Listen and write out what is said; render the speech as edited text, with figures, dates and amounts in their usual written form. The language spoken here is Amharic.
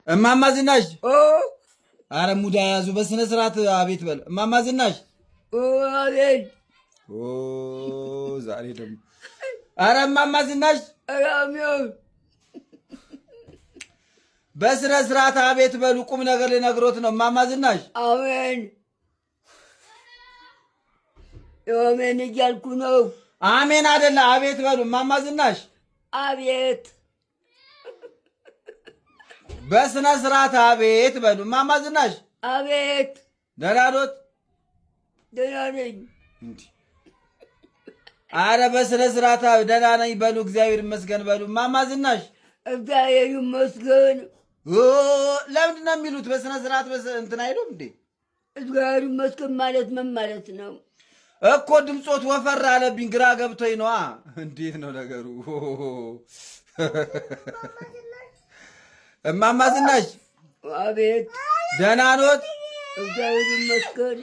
እማማ ዝናሽ፣ አረ ሙዳ ያዙ። በስነ ስርዓት አቤት በል። እማማ ዝናሽ። አቤት። ዛሬ ደግሞ አረ እማማ ዝናሽ በስነ ስርዓት አቤት በሉ። ቁም ነገር ልነግሮት ነው። እማማ ዝናሽ። አሜን አሜን እያልኩ ነው። አሜን አይደለ፣ አቤት በሉ። እማማ ዝናሽ። አቤት። በስነ ስርዓት አቤት በሉ። እማማ ዝናሽ። አቤት። ደህና ኖት? ደህና ነኝ። አረ በስነ ስርዓት ደህና ነኝ በሉ። እግዚአብሔር ይመስገን በሉ። እማማ ዝናሽ። እግዚአብሔር ይመስገን። ለምንድን ነው የሚሉት? በስነ ስርዓት እንትን አይሉም እንዴ? እግዚአብሔር ይመስገን ማለት ምን ማለት ነው? እኮ ድምፆት ወፈር አለብኝ፣ ግራ ገብቶኝ ነዋ። እንዴት ነው ነገሩ? እማማ ዝናሽ። አቤት። ደህና ኖት? እግዚአብሔር ይመስገን።